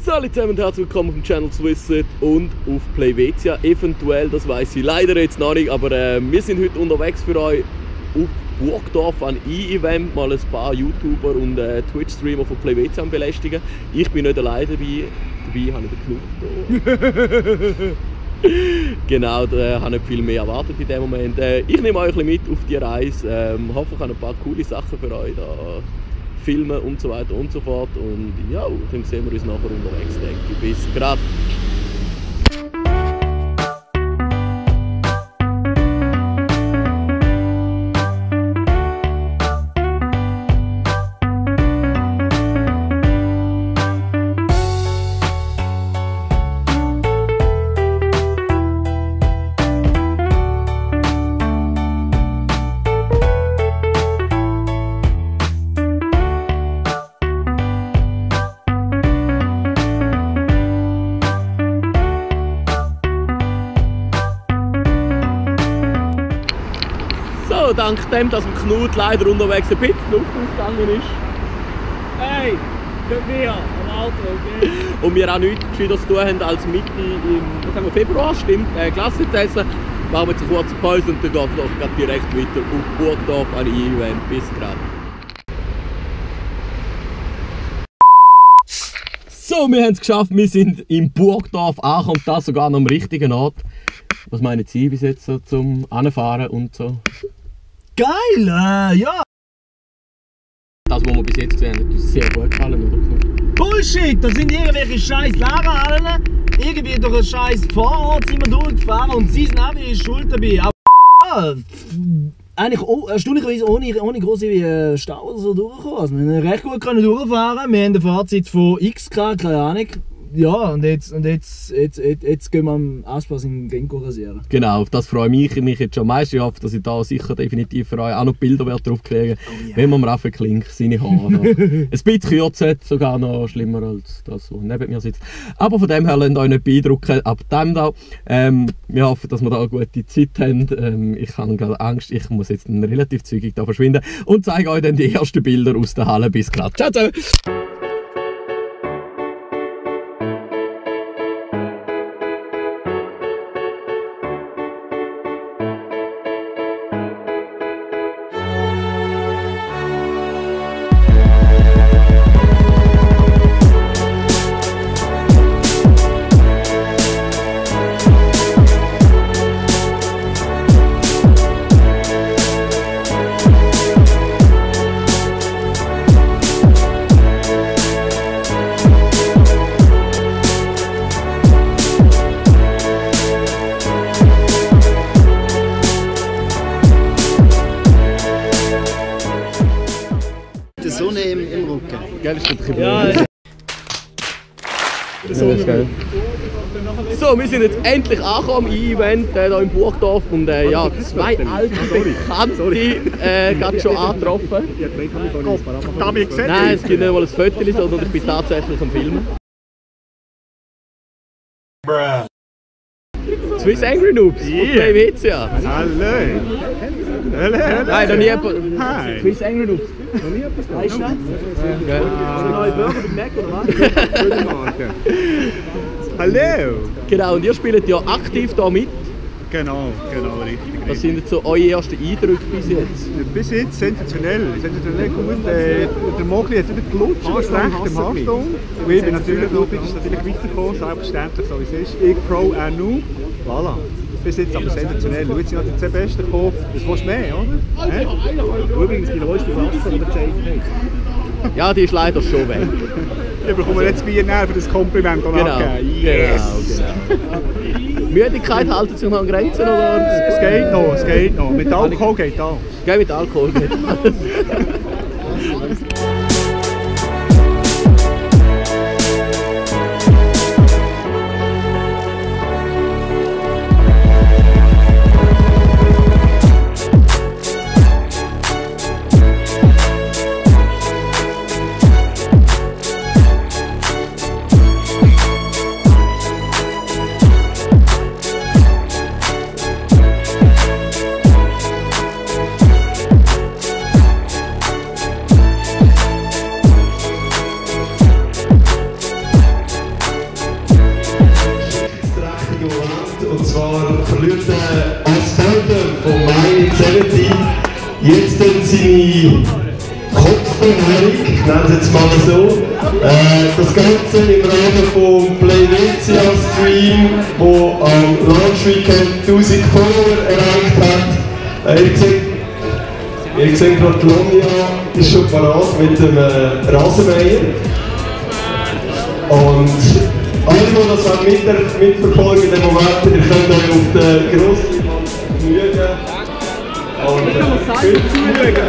Hallo zusammen und herzlich willkommen auf dem Channel Swissed und auf Playvezia. Eventuell, das weiß ich leider jetzt noch nicht, aber wir sind heute unterwegs für euch auf Burgdorf an E-Event, mal ein paar YouTuber und Twitch-Streamer von Playvezia belästigen. Ich bin nicht alleine dabei habe ich den Knut hier. Genau, da habe ich nicht viel mehr erwartet in dem Moment. Ich nehme euch ein bisschen mit auf die Reise, hoffe, ich habe ein paar coole Sachen für euch da filmen und so weiter und so fort. Und ja, dann sehen wir uns nachher unterwegs, denke ich. Bis gerade. So, dank dem, dass Knut leider unterwegs ein bisschen Luft ausgegangen ist. Hey, nicht mir, am Auto, okay? Und wir auch nichts Gescheites zu tun haben als Mitte im Februar, stimmt, Klasse zu essen. Machen wir jetzt eine kurze Pause und dann geht es doch direkt weiter auf Burgdorf an E-Event. Bis gerade. So, wir haben es geschafft, wir sind in Burgdorf angekommen, das sogar noch am richtigen Ort. Was meinen Sie bis jetzt so zum Anfahren und so? Geil, ja! Das, was wir bis jetzt gesehen haben, hat uns sehr gut gefallen, oder? Bullshit! Das sind irgendwelche scheiß Lagerhallen. Irgendwie durch einen scheiß Vorort sind wir durchgefahren und sie sind auch ihre Schuld dabei. Aber eigentlich erstaunlicherweise ohne große Stau oder so durchgekommen. Also wir haben recht gut durchfahren. Wir haben eine Fahrzeit von x Grad, keine Ahnung. Ja, und jetzt gehen wir am Auspass in Genko rasieren. Genau, auf das freue ich mich jetzt schon am meisten. Ich hoffe, dass ich da sicher definitiv für euch auch noch Bilder drauf kriegen, oh, yeah. Wenn man Raffi Klink seine Haare ein bisschen kürzer hat, sogar noch schlimmer als das, was neben mir sitzt. Aber von dem her lasst euch nicht beeindrucken ab dem da. Wir hoffen, dass wir da eine gute Zeit haben. Ich habe gerade Angst, ich muss jetzt relativ zügig da verschwinden und zeige euch dann die ersten Bilder aus der Halle. Bis gerade. Ciao, ciao! Die Sonne im Rücken. Gell, ist das Ja, So, wir sind jetzt endlich angekommen im E-Event hier in Burgdorf und ja, zwei alte Bekannte gerade schon angetroffen. Nein, es gibt nicht mal ein Foto, sondern ich bin tatsächlich am Filmen. Swiss Angry Noobs von Playvezia. Hallo! Nein, noch nie jemand. Hi! Swiss Angry Noobs. Noch nie etwas weißt du? Ja. Ist ein neuer Burger mit Mac oder was? Hallo! Genau, und ihr spielt ja aktiv hier mit. Genau, richtig. Was sind jetzt so eure ersten Eindrücke bis jetzt? Bis jetzt sensationell gut. Der Mogli hat wieder gelutscht, recht im Haarstone. Ich bin natürlich weitergekommen, selbstverständlich, so wie es ist. Ich Pro auch nu. Voilà. Bis jetzt aber sensationell. Schau, jetzt sind noch die 10 Besten gekommen. Das willst du mehr, oder? Übrigens, die neueste Wasser oder Zeit. Ja, die ist leider schon weg. Ich bekomme jetzt Bier für das Kompliment abgeben. Yes! Genau. Müdigkeit halten sich noch an Grenzen, oder? Es geht noch. Mit Alkohol geht auch. Gell, mit Alkohol geht. Charity jetzt seine Kopfbewegung, ich nenne es jetzt mal so, das Ganze im Rahmen vom Playvezia Stream, wo am Launch Weekend 1000 Follower erreicht hat. Ihr seht gerade, Lonja ist schon parat mit dem Rasenmäher. Und alle, die das mitverfolgen in dem Moment, ihr könnt euch auf den grossen Leinwand genügen. Und ich kann mal sagen, zuschauen.